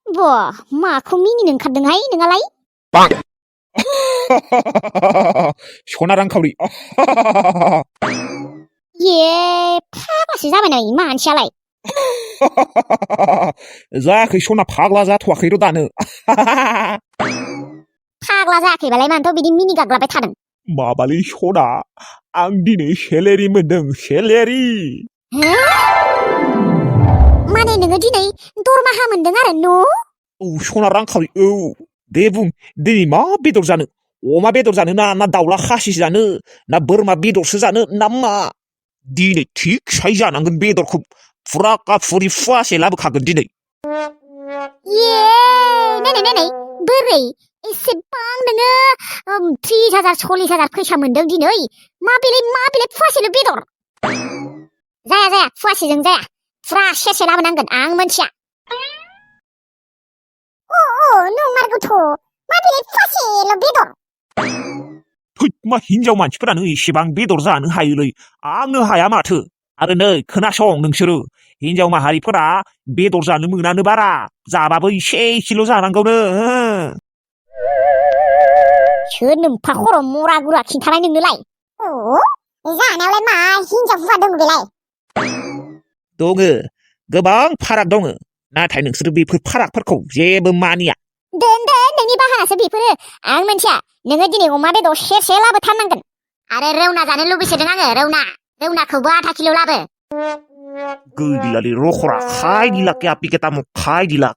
बा माखौ मिनिनो ओंखारदोंहाय नोंहालाय? 빵! 전화 랑카우리. 예, 파가시 जाबाय 이 मानसियालाय. जायाखै सना फाग्ला जाथ'वाखैर' दानो. फाग्ला जायाखैबालाय मानोथ' बिदि मिनिगाग्लाबाय थादों? माबालै सना आं दिनै सेलेरि मोनदों सेलेरि. माने नोङो दिनै दरमाहा मोनदों आरो न'? औ सना रांखावरि औ दे बुं दिनै मा बेदर जानो? अमा बेदर जानो ना दाउला खासिसो जानो ना बोरमा बेदरसो जानो ना मा? दिनै थिगसाय जानांगोन बेदरखौ फुराका फुरि फुवासे लाबोखागोन दिनै. ये नै बोरै एसेबां नोङो 30,000 40,000 फैसा मोनदों दिनै माबेलाय फुवासेल' बेदर? जाया फुवासेजों जाया फुरा सेरसे लाबोनांगोन आं मोनथिया. नंमारगौथ' माबेलाय फुवासेल' बेदर? थै मा हिनजाव मानसिफोरानो एसेबां बेदर जानो हायोलै आंनो हाया माथो. आरो नै खोनासं नोंसोरो हिनजाव माहारिफोरा बेदर जानो मोनानो बारा जाबाबो एसेल' जानांगौनो. सोर नोम्फा खर' मरा गुरा खिन्थानाय नोंनोलाय? जानायावलाय मा हिनजाव बुवा दं बेलाय? दङ गोबां फाराग दङ नाथाय नोंसोरो बेफोर फारागफोरखौ जेबो मानिया. दोन नोंनि बाहानासो बेफोरो आं मोनथिया. नोङो दिनै अमा बेदर सेरसे लाबोथारनांगोन. आरो रौना जानो लुबैसोदों आङो रौनाखौबो आधा किल' लाबो. गैलालै रखरा खाय दिला के आपि के तामु खाय दिला.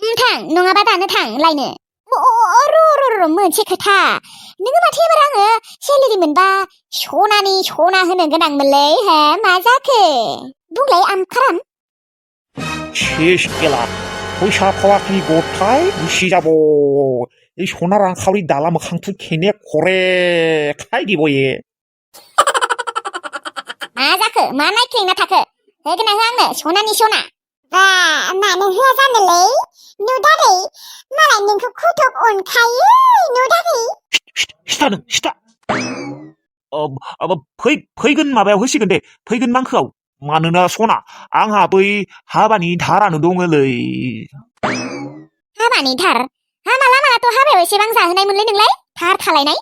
थां नङाबा दानो थां लायनो. र' मोनसे खोथा नोङो माथो एबार आङो सेलेरि मोनबा सना होनो गोनांमोनलै हा मा जाखो बुंलाय आमखाराम. शेष केला फैसा खावाखै गथाय गुसि जाब এই সোনা রাংखावरि दाला मोखांथु खेने खरे खाय दिबये. मा जाखो मा नायख्लेंना थाखो होगोन ना होआ आंनो सनानि सना? बा मानो होआ जानोलै नुदारै मालाय नोंखौ खुथुक अनखायो नुदारै. सिथा नों सिथा. फैगोन माबायाव होसिगोन दे फैगोन मांखोआव मानोना सना आंहा बै हाबानि धारानो दङलै. हाबानि धार? मालाथ' हाबायाव एसेबां जाहोनायमोनलै नोंलाय धार खालायनाय?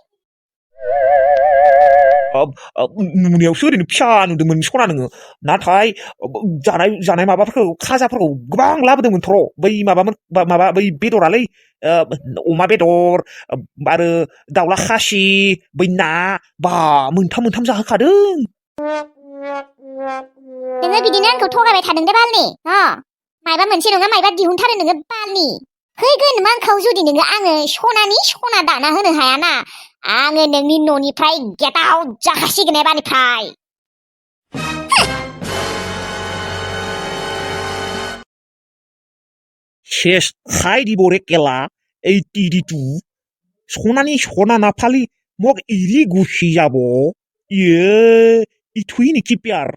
नुनायावसो ओरैनो फिसा नुदोंमोन सना नोङो नाथाय जानाय माबाफोरखौ खाजाफोरखौ गोबां लाबोदोंमोन थर' बै माबा बै बेदरालै अमा बेदर आरो दाउला खासि बै ना बा मोनथाम जाहोखादों. नोङो बिदिनो आंखौ थगायबाय थादों दे बालनि मायबा मोनसे नङा मायबा दिहुनथारो नोङो बालनि. फैगोन मांखौ जुदि नोङो आङो सनानि सना दाना होनो हायाना आङो नोंनि न'निफ्राय गेट आउट जाखासिगोन एबारनिफ्राय. शेष खाय दिबरे केला 82 सनानि सना नाफाली मग इरि गुसि जाब ये इथुई निखि प्यार.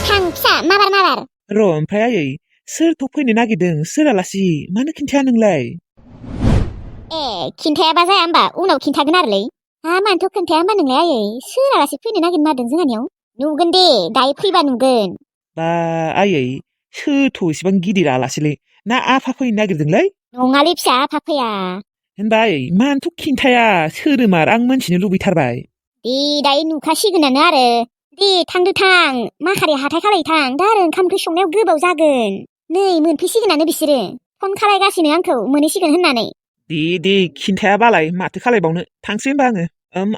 थां फिसा माबार. र' ओमफ्राय आयै सोरथ' फैनो नागिरदों सोर आलासि मानो खिन्थाया नोंलाय? खिन्थायाबा जाया होमबा उनाव खिन्थागोन आरोलै. मानोथ' खोन्थाया होमबा नोंलाय आयै सोर आलासि फैनो नागिरनो नागिरदों जोंहानियाव? नुगोन दे दायो फैबा नुगोन. बा आयै सोरथ' इसेबां गिदिर आलासिलै ना आफा फैनो नागिरदोंलै? नङालै फिसा आफा फैया. होनबा आयै मानोथ' खिन्थाया सोरमार आं मोनथिनो लुबैथारबाय. दे दायो नुखासिगोनानो आरो. दे थांदो थां माखारि हाथाय खालाय थां दा आरो ओंखाम ओंख्रि संनायाव गोबाव जागोन. नै मोनफैसिगोनानो बिसोरो फन खालायगासिनो आंखौ मोनहैसिगोन होननानै. दे खिन्थायाबालाय माथो खालायबावनो थांसै होनबा आङो.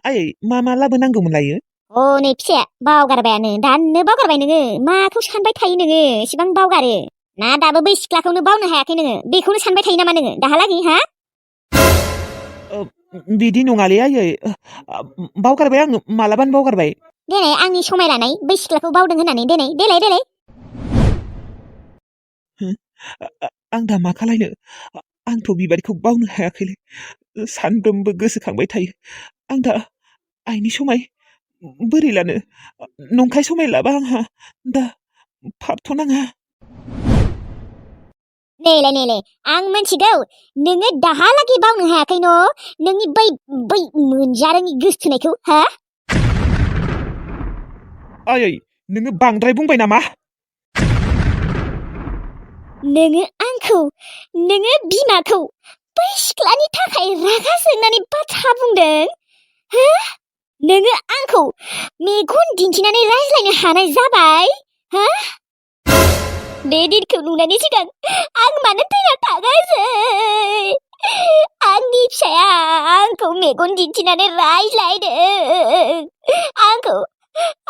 आयै मा लाबोनांगौमोन लायो? नै फिसाया बावगारबायानो दानो बावगारबाय नोङो माखौ सानबाय थायो नोङो एसेबां बावगारो ना दाबो बै सिख्लाखौनो बावनो हायाखै नोङो बेखौनो सानबाय थायो नामा नोङो दाहालागै हा? बिदि नङालै आयै बावगारबाय आङो मालाबानो बावगारबाय. देनाय आंनि समाय लानाय बै सिख्लाखौ बावदों होननानै देलाय. आं दा मा खालायनो आंथ' बिबादिखौ बावनो हायाखैलै सानफ्रोमबो गोसोखांबाय थायो. आं दा आइनि समाय बोरै लानो नंखाय समाय लाबा आंहा दा फाबथ' नाङा. नेलाय आं मोनथिगौ नोङो दाहालागै बावनो हायाखै नोंनि बै मोनजारोङि गोसथोनायखौ हा? आयै नोङो बांद्राय बुंबाय नामा नोङो आंखौ नोङो बिमाखौ बै सिख्लानि थाखाय रागा जोंनानै बाथ्रा बुंदों हो नोङो आंखौ मेगन दिन्थिनानै रायज्लायनो हानाय जाबाय हो बे दिनखौ नुनायनि सिगां आं मानो थैना थागासै आंनि फिसाया आंखौ मेगन दिन्थिनानै रायज्लायदों आंखौ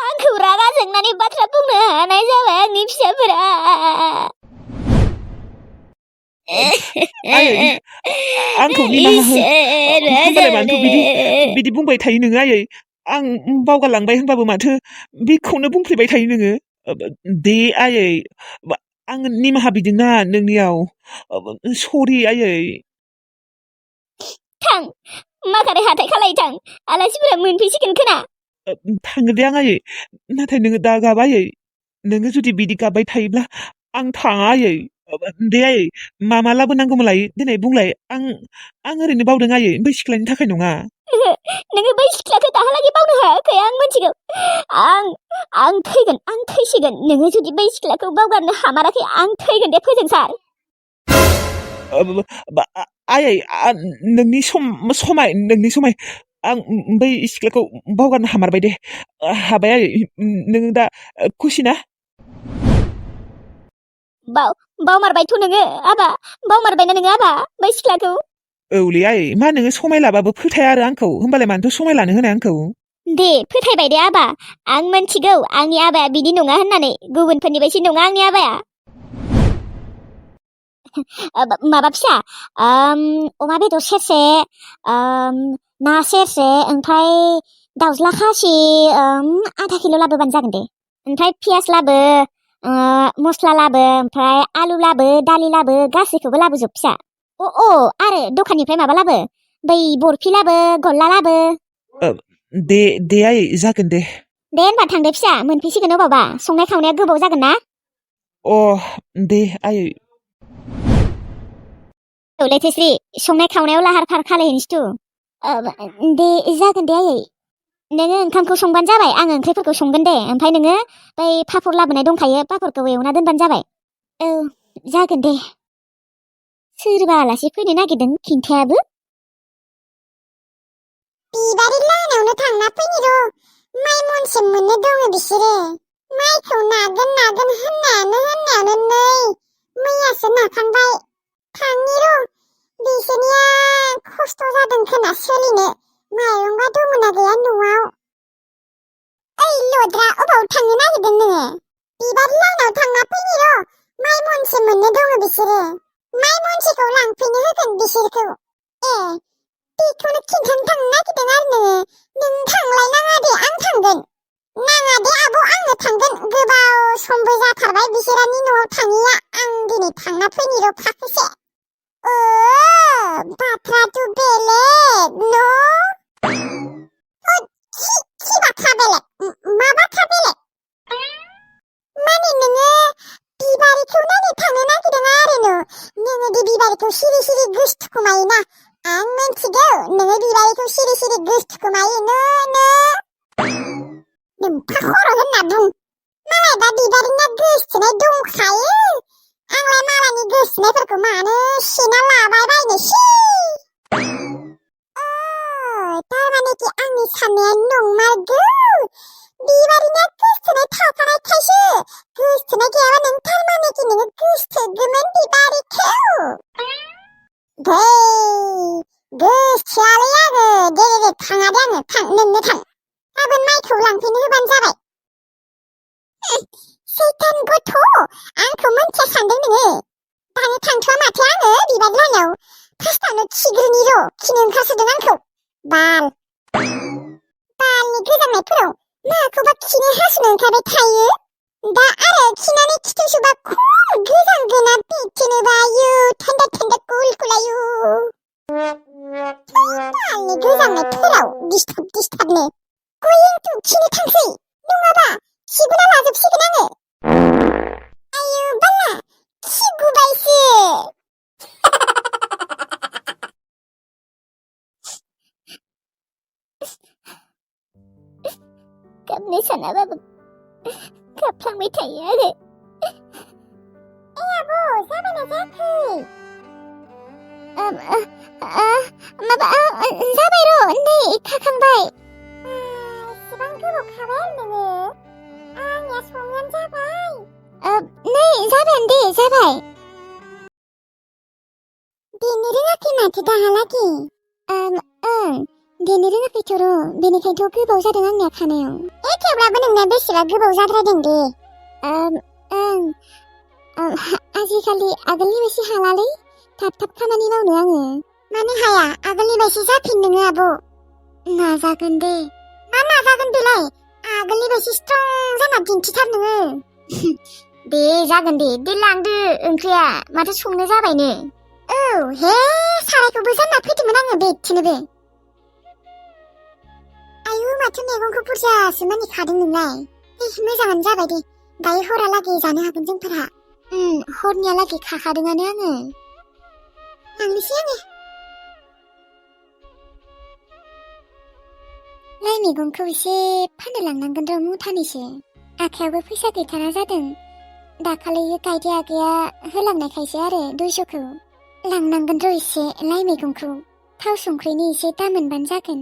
आंखौ रागा जोंनानै बाथ्रा बुंनो हानाय जाबाय आंनि फिसाफोरा आयै आंखौ निमाहा हो होमबालाय मानोथो बिदि बुंबाय थायो नोङो आयै आं बावगारलांबाय होनबाबो माथो बेखौनो बुंफ्लेबाय थायो नोङो दे आयै आङो निमाहा बिदोंना नोंनियाव सरि आयै थां माखारे हाथाय खालाय थां आलासिफोरा मोनफैसिगोन खोना थाङो दे आं आयै नाथाय नोङो दा गाब आयै नोङो जुदि बिदि गाबबाय थायोब्ला आं थाङा आयै दे आयै मा लाबोनांगौमोनलाय देनाय बुंलाय आं ओरैनो बावदों आयै बै सिख्लानि थाखाय नङा नोङो बै सिख्लाखौ दाहालागै बावनो हायाखै आं मिथिगौ आं थैगोन आं थैसिगोन नोङो जुदि बै सिख्लाखौ बावगारनो हामाराखै आं थैगोन दे फोजोंसार आयै नोंनि समाय आं बै सिख्लाखौ बावगारनो हामारबाय दे हाबाय आयै नोङो दा खुसि ना बावमारबायथ' नोङो आबा बावमारबायना नोङो आबा बै सिख्लाखौ औलै आयै मा नोङो समाय लाबाबो फोथाया आरो आंखौ होमबालाय मानोथो समाय लानो होनाय आंखौ दे फोथायबाय दे आबा आं मिथिगौ आंनि आबाया बिदि नङा होननानै गुबुनफोरनि बायदि नङा आंनि आबाया माबा फिसा अमा बेदर सेरसे ना सेरसे ओमफ्राय दाउज्ला खासि आधा किल' लाबोबानो जागोन दे ओमफ्राय पियास लाबो मस्ला लाबो ओमफ्राय आलु लाबो दालि लाबो गासैखौबो लाबोजोब फिसा अ आरो दखाननिफ्राय माबा लाबो बै बरफि लाबो गल्ला लाबो दे आयै जागोन दे होनबा थांदो फिसा मोनफैसिगोन अबावबा संनाय खावनाया गोबाव जागोन ना अ दे आयै लैथोश्री संनाय खावनायाव लाहार फाहार खालायहैनोसै दे जागोन दे आयै नोङो ओंखामखौ संबानो जाबाय आं ओंख्रिफोरखौ संगोन दे ओमफ्राय नोङो बै पापर लाबोनाय दंखायो पापरखौ एवना दोनबानो जाबाय औ जागोन दे सोरबा आलासि फैनो नागिरदों खिन्थायाबो बिबारि लाहानावनो थांना फैनि र' माइ मनसे मोननो दङ बिसोरो माइखौ नागोन होननायानो नै मैयासो नाखांबाय थांनि र' बिसोरनिया खस्थ' जादों खोना सोलिनो माइरंबा दंना गैया न'आव ओइ लद्रा अबाव थांनो नागिरदों नोङो बिबारि लाहानाव थांना फैनि र' माइ मनसे मोननो दङ बिसोरो माइ मनसेखौ लांफैनो होगोन बिसोरखौ ए बेखौनो खिन्थानो थांनो नागिरदों आरो नों थांलाय नाङा दे आं थांगोन नाङा दे आब' आंनो थांगोन गोबाव समबो जाथारबाय बिसोरनि न'आव थाङिया आं दिनै थांना फैनि र' फाखोसे बाथ्राथ' बेलेग न' खि बाथ्रा बेलेग मा बाथ्रा बेलेग माने नोङो बिबारिखौ नायनो थांनो नागिरदों आरो नोङो दि बिबारिखौ सिरि सिरि गोसथोखुमायोना आं मिन्थिगौ नोङो बिबारिखौ सिरि सिरि गोसथोखुमायो नोम्फा खर' होनना बुं मालाय दा बिबारिना गोसथोनाय दंखायो आंलाय मालायनि गोसथोनायफोरखौ मानो सेना लाबाय बायनोसै थारमानेखि आंनि साननाया नंमारगौ बिबारिना गोसथोनाय थाखानायखायसो गोसथोनाय गैयाबा नों थारमानेखि नोङो गोसथोगौमोन बिबारिखौ गोसथोआलै आङो दे थाङा दे आङो नोंनो थां गाबोन माइखौ लांफैनो होबानो जाबाय सैतान गथ' आंखौ मोनथिया सानदों नोङो दानो थांथ'आ माथो आङो बिबारि लाहानाव फार्स्टआवनो खिग्रोनि र' खिनो ओंखारसोदों आंखौ बालनि गोजांनायफोराव माखौबा खिनो हासुनो ओंखारबाय थायो दा आरो खिनानै खिथुसोबा खम गोजांगोना बिदिनोबा आयु थान्दा कुल आयु बालनि गोजांनायफोराव दिस्थाबनो गयेंथु खिनो थांसै नङाबा खिगुना लाजोबसिगोन आङो आयु बाला खिगुबायसो गाबनो सानाबाबो गाबफ्लांबाय थायो आरो आबौ जाबायना जायाखै माबा जाबाय र' नै खाखांबाय एसेबां गोबाव खाबाय नोङो आंनिया संनायानो जाबाय नै जाबायानो दे जाबाय देनो रोङाखै माथो दाहालागै ओं देनो रोङाखैथ' र' बेनिखायनोथ' गोबाव जादों आंनिया खानायाव थेवब्लाबो नोंना बेसेबा गोबाव जाद्रायदों दे ओं आजिखालि आगोलनि बायदि हालालै थाब थाब खामानि मावनो आङो मानो हाया आगोलनि बायदि जाफिन नोङो आब' नाजागोन दे मा नाजागोन बेलाय आगोलनि बायदि स्ट्रं जाना दिन्थिथार नोङो दे जागोन दे लांदो ओंख्रिया माथो संनो जाबायनो औ हे सारायखौबो जानना फैदोंमोन आङो बेथिनोबो आयु माथो मैगंखौ बुरजासो मानि खादों नोंलाय मोजाङानो जाबाय दे दायो हरालागै जानो हागोन जोंफोरहा हरनियालागै खाखादोंआनो आङो लांनोसै आङो लाइ मैगंखौ एसे फाननो लांनांगोन र' मुथानैसो आखायावबो फैसा गैथारा जादों दाखालि गायदे आगैया होलांनायखायसो आरो 200खौ लांनांगोन र' एसे लाइ मैगंखौ थाव संख्रिनि एसे दाम मोनबानो जागोन